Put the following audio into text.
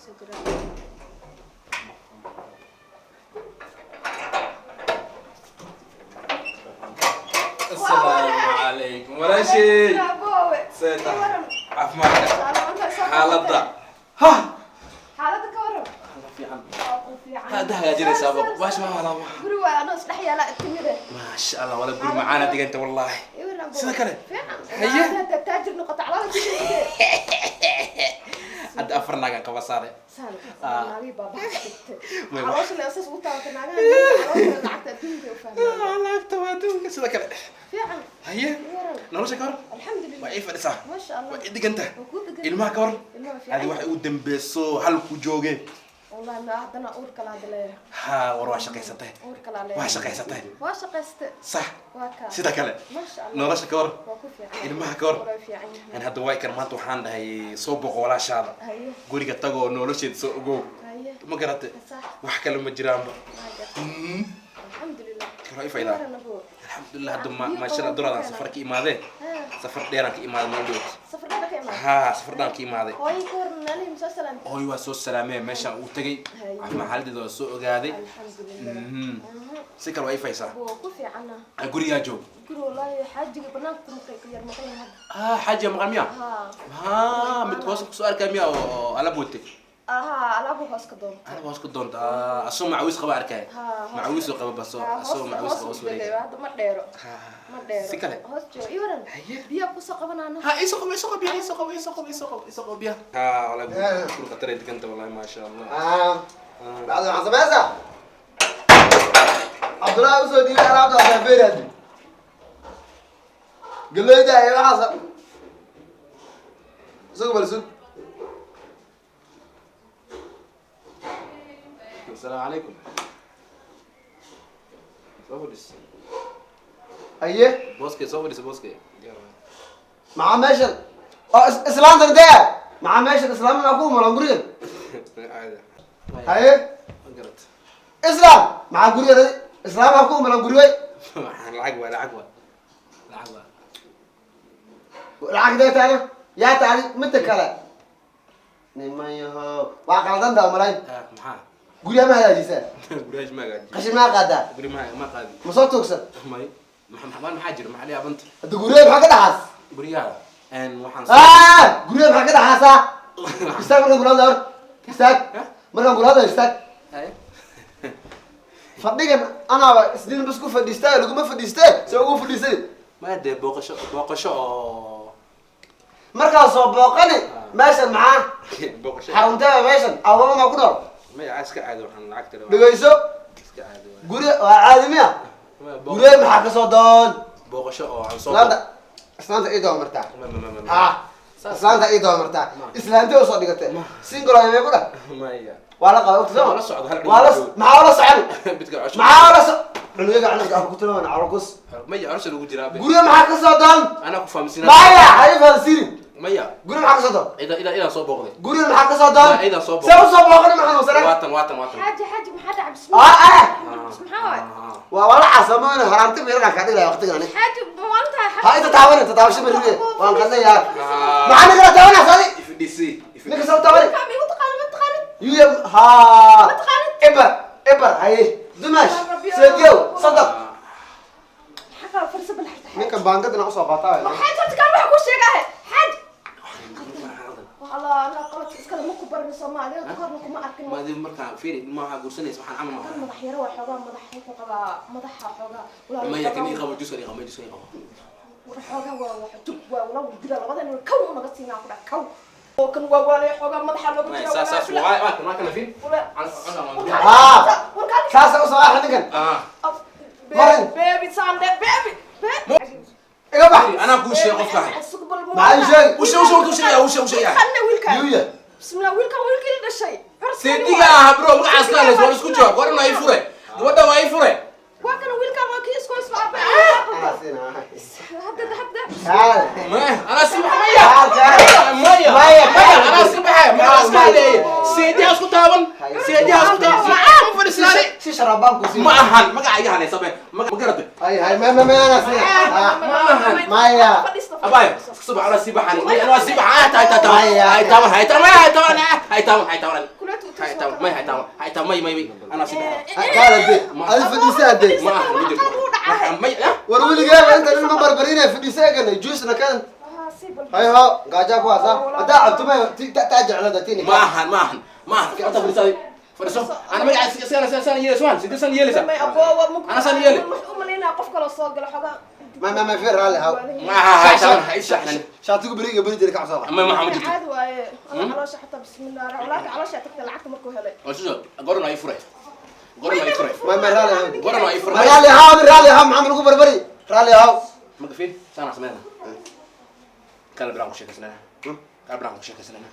Soo garaa. Asalaamu calaykum walaashay. Aboowe. See tahay? Waran. Caafimaadka? Salaamta soo Xaaladda ha? Xaaladda ka waran. Fiican. Waa ku fiican. Hadda hagaajinaysaa baash ma wala ma. Guri waa anoo isdhex yaala timide. Maasha Allah, wala guri macaana diganta wallaahi. Ii waran, aboowe. Sida kale? Fiican. Haye. Hadda taajir noqoto calaamad timide. Hadda afar naagaan qaba saare. Saan. Ah. Naagii baa bax dhigtay. May Caloosha le asaas ugu taabatay naagaha. Caloosha lacagta adduunka u fahmay. Lacagta waa adduunka sida kale. Fiican. Haye. Ii waran. Nolosha ka hor? Alxamdulillah. Waa ii fadhisaa. Maasha Allah. Waa ii diganta. Waa kuu degan. Ilmaha ka hor? Ilmaha fiican. Adi waxay ugu dambeyso hal ku jooge. Wallahi ma haddana uur kala hadda leeyahay. Ha, war waa shaqaysatay. Uur kala leeyahay. Waa shaqaysatay. Waa shaqaystay. Sax. Waa kaa. Sida kale? Maasha Allah. Nolosha ka hor? Waa ku fiican. Ilmaha ka hor? Waa fiican yahay. An hadda way kar maanta waxaan dhahay soo boqo walaashaada. Haye. Guriga tagoo nolosheeda soo ogow. Haye. Ma garatay? Sax. Wax kale ma jiraanba. Waa gartay. Alxamdulillah. Karo ifaydaa. Waran, aboo. Alxamdulilah, hadda ma maasha Allah duraadaan safar ka imaadee. Ha. Safar dheeraan ka imaaday meel dhow. Safar dheer ka imaad. Ha, safar dheeraan ka imaaday. Hooyo ka waran naalihi soo salaamtay. Hooyo waa soo salaamee, meeshaan uu tagay. Haye. Caafimaad xaaladeeda waa soo ogaaday. Alxamdulillah. Si kale waa ifaysaa. Aboo, ku fiicana. Ah, gurigaa joog. Guri wallahi xaajiga banaanka ku maqay ku yar maqan yahay hadda. Ah, xaajiga maqan miya? Ha. Ha, mid hoos kusoo arkaya miya oo alaab watay? Aha, alaabu hoos ka doonta. Alaab hoos ku doonta. Ah, asoo macawiis qaba arkaya. Ha. Macawiis oo qaba baso, Ha, asoo hoos macawiis hoos qaba hoos u degay, wareegay. hadda ma dheero. Ha. Ma dheero. Si kale? Hoos jooga. Ii waran. Haye. Biyaa kusoo qabanaana. Ha, isoo qabo, isoo qabo biyaha, isoo qabo, isoo qabo, isoo qabo, isoo qabo biyaha. Ha, wallahi guri khatar ay deganta wallahi, maasha Allah. Ah, bacda waxaan samaysaa Cabdullaahi usoo dhiibay alaabta asaafeeraadi galeyda iyo waxaas isagu bal sug. Asalaamu calaykum. Soo fadhis. Haye. Booskay soo fadhis, booskay. Maxaa meeshan oo islaantan dee maxaa meeshan islaama maa ku umalan gurigan? Caadi. Haye. Ma garat. Islaam maxaa gurigan islaam maa ku umalan gurigay? Waxaan lacag waa, lacag waa. Lacag waa. Lacag dee taana yaa taani midda kale niman yahow waa qaldantaa umalayn. Ah, maxaa? Guryaha ma hagaajisaa? Guryaha ma hagaajiyo. Qashin maa qaadaa? Guri ma ma qaadi. Ma soo tuugsan? May. Maxaa maxaa jira? Maxaa liyaabanta? Hadda guryaha maxaa ka dhaxaas? Guryaha een waxaan Ah, guryaha maxaa ka dhaxaasaa? Istaag markaan kula hadlayo, horta istaag markaan kula hadlayo, istaag. Haye. Fadhigan anaaba isniin bas ku fadhiistaa, laguma fadhiistee, see ugu fadhiisani? Ma dee booqasho, booqasho oo Markaa soo booqani meeshan maxaa? Booqasho. Xarunteeda meeshan awama maa ku nool? Maya, iska caadi waxaan lacagta rabaa. Dhegeyso. Iska caadi waay. Guri waa caadi miya? Ma Guryaha maxaa kasoo doon? Booqasho oo aan soo Islaanta, islaanta ii doomartaa. Ma ma ma ma. Ha, islaanta ii doomartaa, islaantee usoo dhigatay single ay ku dhah. Maya. Waa la qaba ogta. Waa la socda, hal Waa la cunug. maxaa la socon? Midka cusub. Maxaa la so cunuga cunuga ah ku tilmaam calokus. Maya, cusub lagu jiraa be. Guryo maxaa ka soo doon? Anaa ku fahamsiinaa. Maya, ha ii fahamsiinin. Maya. Guryo maxaa ka soo doon? Ida ida ida soo booqday. Guryo maxaa ka soo doon? Ma, ida soo booqday. See usoo booqani? Ma xanuunsanay? Waatan, waatan, waatan. Xaaji, xaaji, maxaa dhacay? Ah. Bismillah. Ah. Maxaa waay? Waa wala casamoon haraanti miran ka dhigaya waqtigan ani. Xaaji, ma maalintaa Ha inta taaban, inta taabasho marige waan qadnayaa. Maxaa ninkala taabanaysa adi? FDC. Ninka soo taabanay. Kaam igu taqaano, ma taqaanid? Yuyam ha. Ma taqaanid? Ibar ibar haye dumash seediyow sadaq. Maxaa kaa farsa bal xirta, xaaji? Ninkan baangadina usoo qaataa. Maxay horta kaan waxa kuu sheegaahe? Xaaji. Allah, Allah, qaladka iskale ma ku barin Soomaaliya, korna kuma arkin. Ma adiga markaan fiiri ma waxaa guursanaysa waxaan camal Kan ma. Madax yaro waa xoogaa, madax wuxuu qabaa madaxa xoogaa. Walaal, Maya, kan ii xoogaa- qabo juuska ii qabo, juuska ii qabo. War xoogaa waa wax jug waa wala dila labada nin kaw naga siinaa ku dhac kaw. Oo kan waa waalay xoogaa madaxa looga Maya, jira. saas saas waa waa kan, waa kan fiiri. Ah. Saasa usoo aaxa ninkan. Ah. Marin. Baby sande baby. Iga bax. Anaa kuu sheegay qofka ahay. Maxaa ii sheegi? U sheeg, u sheeg, u sheeg, u sheeg, u sheeg. Khanna wiilka. Yuya. Bismillah, wiilkan wiilkii la dhashay. Seediga ah bro, magacaas ka hadlaysa waa isku jawaab. Gabadhan waa ii fure. Gabadhan waa ii fure. Waa kan wiilkan waa kii isku isku Anaa aabay. siinaa. Hadda hadda. Taal. Maya, anaa sii baxa maya. Taal, taal. Maya. Maya. Maya, anaa sii baxaya. Magacaas ka hadlayay. Seediha isku taaban. Seediha isku taaban. Ma fadhiisnaani. Si sharaabaan ku siin. Ma ahan magaca iga hadlaysa be. Ma garatay. Hay hay ma ma ma anaa siinaa. Ah. Ma ahan. Maya. Abaayo, iska soo bax, anaa sii baxan. Maya, anaa sii baxa. Ah, tahay, tahay, tahay. Maya. Hay taaban, hay taaban, hay taaban, Hay taaban, hay taaban. Kuleetu u Hay taaban, may hay taaban, hay taaban, may may may. Anaa si dhaca. Kaala de adi fadhiisa ade. Ma aha, ma jirto. May ah. War weligaa inta nin ma barbarine, fadhiisa eegana, juicena kan. Hay ho, gaajaa ku hasa haddaa cabto ma taa jeclada tini. Ma ahan, ma ahan, ma ahan. Inta fadhiisaday. Fadhiiso. Ana magaca sana sana sana yeelaysa waan. Sidee sana yeelaysa? May aboowa ma Ana saan yeeli. U malaynaa qof kaloo soo galo xogaa. Ma fiir, raalli haw. Ma aha, hay taaban, hay shaxnan. Shaatigu beriga beri jira ka soo. Ma ma ma jirto. Caadi waaye, ana caloosha xataa, bismillah, walaakin caloosha tagtay lacagta markuu helay. Waa sidoo goran ay furay. Goran ay furay. Ma raalli haw. Goran ay furay. Ma raalli haw, raalli haw, maxaa lagu barbari? Raalli haw. Ma gafin? Sana sameeyna. Kala bilaan ku sheekaysanana. Kala bilaan ku sheekaysanana.